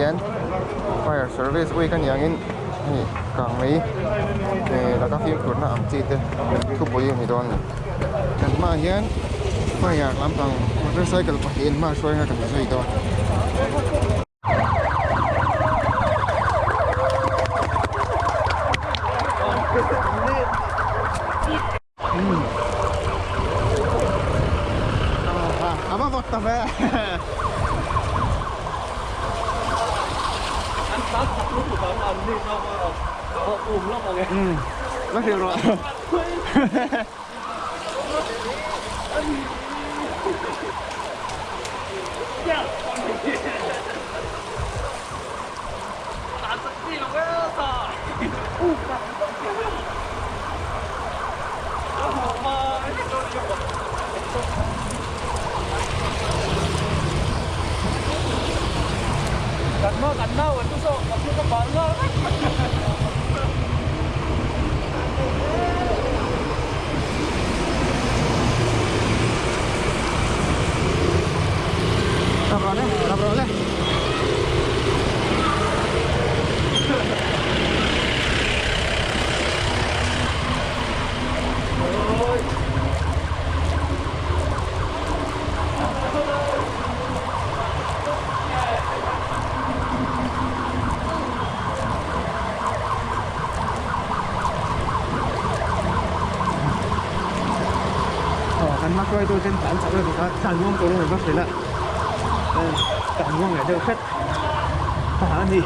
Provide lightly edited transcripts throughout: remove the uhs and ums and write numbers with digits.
hian fire service week a ni angin hei kang mai eh laka fimkhurna ang chi te thupui a ni dawn a ni. Kan hmaah hian fire lampang motorcycle pahnihin hma hruai anga kan zui dawn. A va vawt ta ve. An tlan chak lutuk ang an ni kha a um lawk ang e. Va hrilh rawh. Rap rawh le, rap rawh le. Aw kan hma hruaitu ten tlan chak lutuk a tlan muang turin an va hrilh a tlan muang leh deuh hret ta a ni.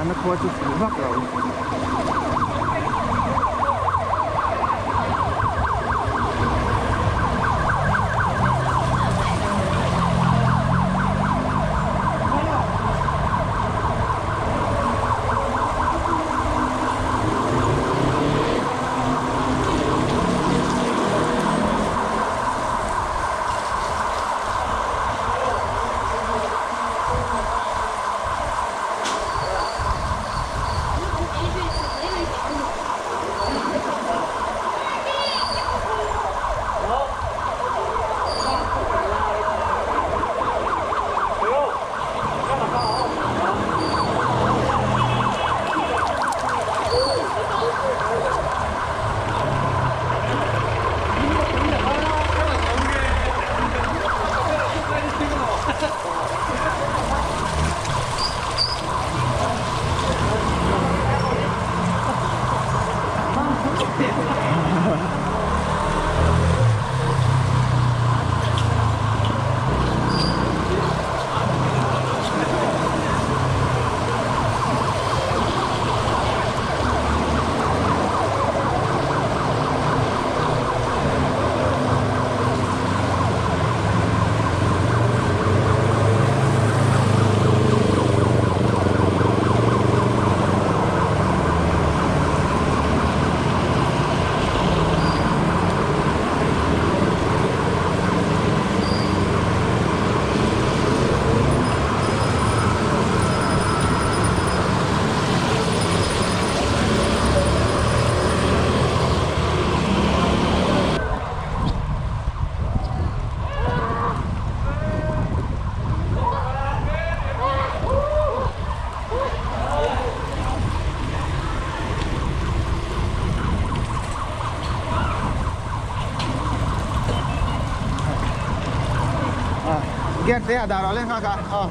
tlanna khua chu fuh vak lo. Gear te a dah rawh le nghak a aw.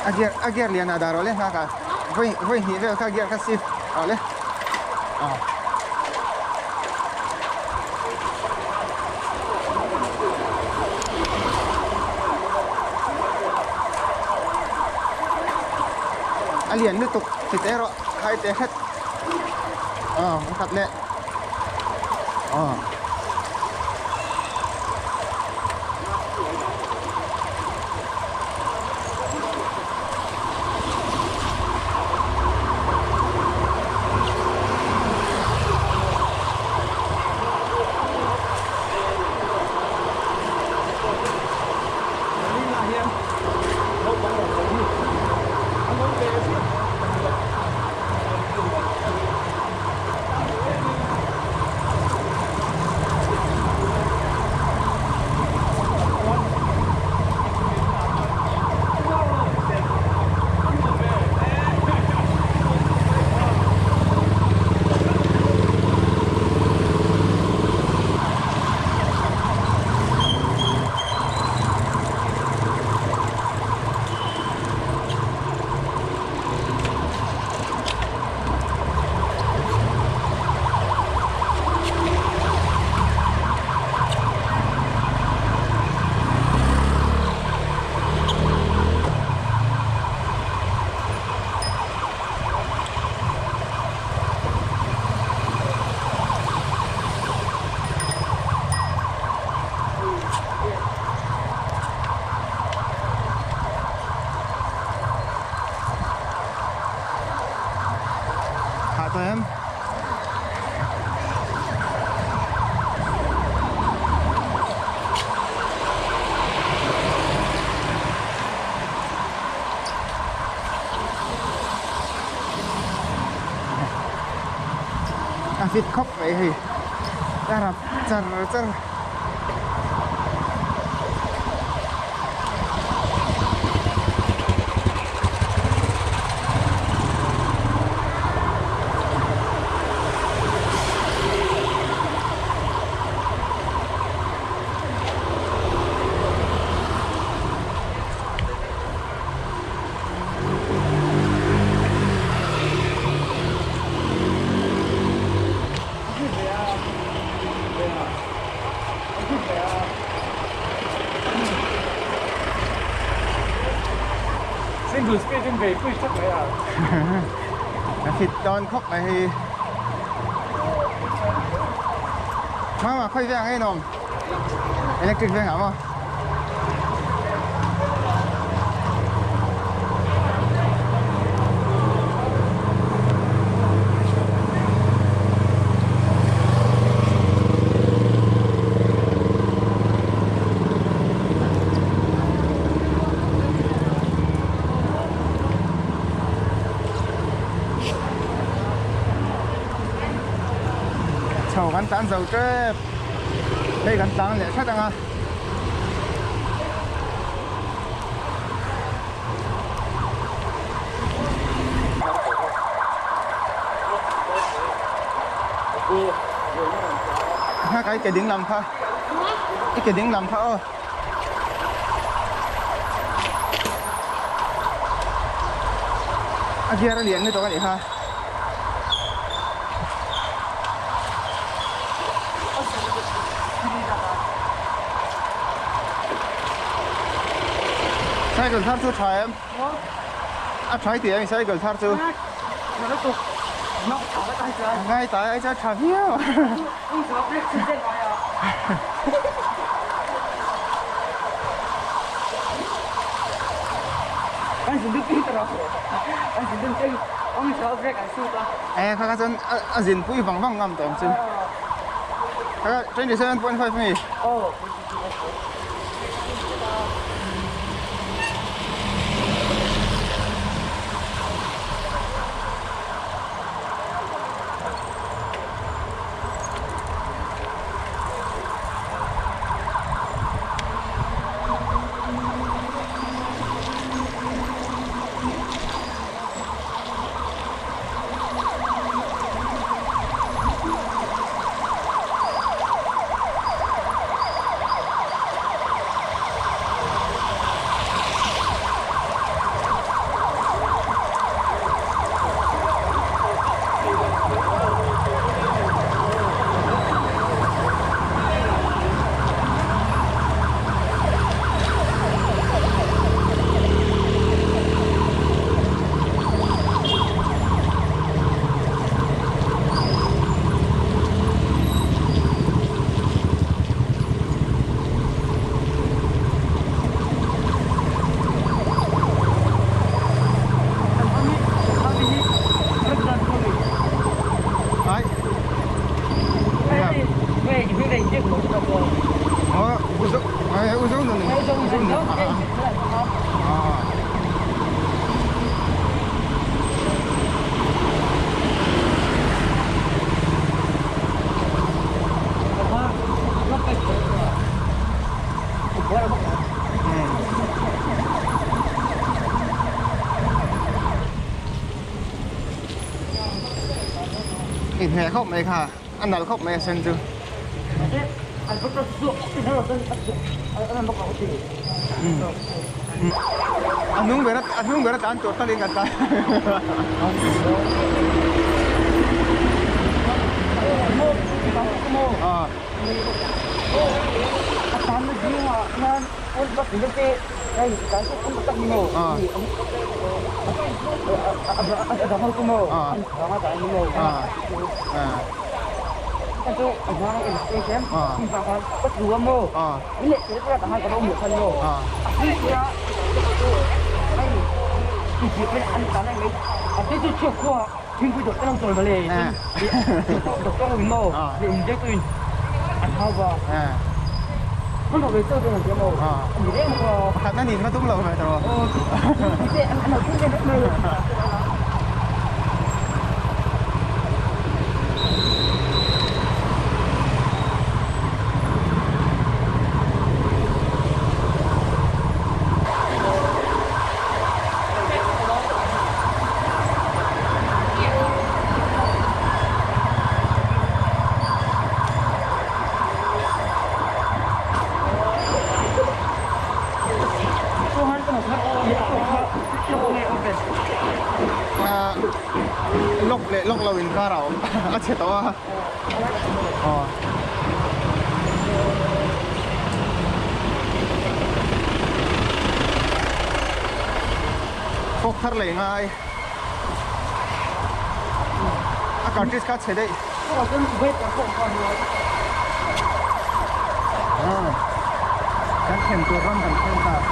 A gear a gear lian ah dah rawh le nghak ah vawi vawi hnih vel kha gear kha shift rawh le aw. A lian lutuk ti teh erawh khai teh hret aw a khat leh aw. fit khawp mai hei a rap char char. Single speed in ve pui tlat mai a. A fit dawn khawp mai hei. Mama khawi veng ang enawm? Electric veng ah maw? Chho kan tlan zo tep hei kan tlang leh hret ang a. Kha cái cái ding lam kha i ke ding lam kha aw a gear a lian lutuk a nih kha. Cycle thar chu tha em? A tha i ti em cycle thar chu? Ngai tai ai chuan tha viau. E kha kha chuan a zin pui vang vang ngam tawh ang chu. Kha kha 27.5 a ni. Inhmeh khawp mai kha a nalh khawp mai a sen chu. A hnung ber a hnung ber atan tur talin kan tan. Pakhat na nin va tum lo ve tawh. lawk lo inkar a awm a chhe tawh a aw. Fawk thar leh ngai a cartridge kha chhe daih. Kan thlen tur ram kan thleng ta.